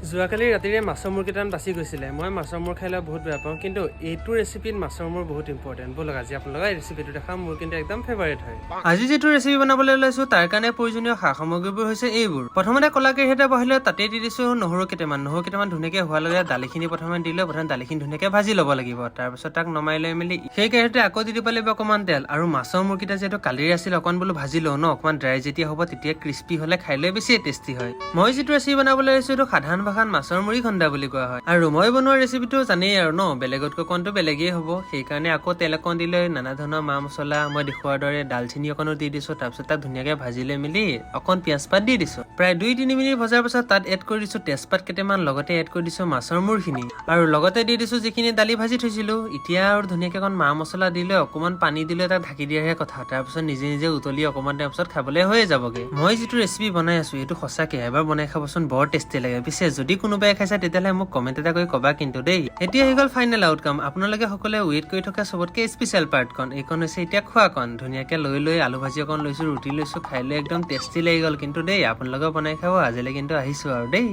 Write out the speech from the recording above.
যোৱাকালি ৰাতিৰে মাছৰ মূৰ কেইটামান বাচি গৈছিলে। মই মাছৰ মূৰ খাই লৈ বহুত বেয়া পাওঁ, কিন্তু এইটো ৰেচিপিত মাছৰ মূৰ বহুত ইম্পৰ্টেণ্ট। ব'লক, আজি আপোনালোকক এই ৰেচিপিটো দেখাম। মোৰ কিন্তু একদম ফেভাৰিট হয়। আজি যিটো ৰেচিপি বনাবলৈ লৈছো, তাৰ কাৰণে প্ৰয়োজনীয় সা সামগ্ৰীবোৰ হৈছে এইবোৰ। প্ৰথমতে ক'লা কেৰাহী এটা বহাই লৈ তাতেই দি দিছো নহৰু কেইটামান। নহৰু কেইটামান ধুনীয়াকৈ হোৱাৰ লগে দালিখিনি প্ৰথমে দি লৈ প্ৰথমে দালিখিনি ধুনীয়াকৈ ভাজি ল'ব লাগিব। তাৰপিছত তাক নমাই লৈ মেলি সেই কেৰাহীতে আকৌ দি দিব লাগিব অকণমান তেল। আৰু মাছৰ মূৰকেইটা যিহেতু কালিৰ আছিল, অকণ বোলো ভাজি লওঁ ন। অকণমান ড্ৰাই যেতিয়া হ'ব, তেতিয়া ক্ৰিস্পি হ'লে খাই লৈ বেছিয়ে টেষ্টি হয়। মই যিটো ৰেচিপি বনাবলৈ লৈছো, এইটো সাধাৰণ ভাষাত মাছৰ মুড়ি খুন্দা বুলি কোৱা হয়। আৰু মই বনোৱা ৰেচিপিটো জানেই আৰু ন, বেলেগতকৈ অকণটো বেলেগেই হ'ব। সেইকাৰণে আকৌ তেল অকণ দি লৈ নানা ধৰণৰ মা মছলা, মই দেখুওৱাৰ দৰে ডালচেনি অকণো দি দিছো। তাৰপিছত তাক ধুনীয়াকৈ ভাজি লৈ মেলি অকণ পিঁয়াজ পাত দি দিছো। প্ৰায় 2-3 মিনিট ভজাৰ পাছত তাত এড কৰি দিছো তেজপাত কেইটামান, লগতে এড কৰি দিছো মাছৰ মূৰখিনি আৰু লগতে দি দিছো যিখিনি দালি ভাজি থৈছিলো। এতিয়া আৰু ধুনীয়াকৈ অকণ মা মছলা দি লৈ অকণমান পানী দিলে তাক ঢাকি দিয়াৰহে কথা। তাৰপিছত নিজে নিজে উতলি অকণমান টাইম পিছত খাবলৈ হৈয়ে যাবগে। মই যিটো ৰেচিপি বনাই আছো, এইটো সঁচাকে এবাৰ বনাই খাবচোন, বৰ টেষ্টি লাগে। পিছে যদি কোনোবাই খাইছে, তেতিয়াহ'লে মোক কমেণ্ট এটা কৰি ক'বা কিন্তু দেই। এতিয়া আহি গ'ল ফাইনেল আউটকাম, আপোনালোকে সকলোৱে ৱেইট কৰি থকা চবতকে স্পেচিয়েল পাৰ্টকণ। এইকণ হৈছে এতিয়া খোৱাকণ। ধুনীয়াকে লৈ লৈ আলু ভাজি অকণ লৈছো, ৰুটি লৈছো, খাই লৈ একদম টেষ্টি লাগি গ'ল কিন্তু দেই। আপোনালোকেও বনাই খাব। আজিলৈ কিন্তু আহিছো আৰু দেই।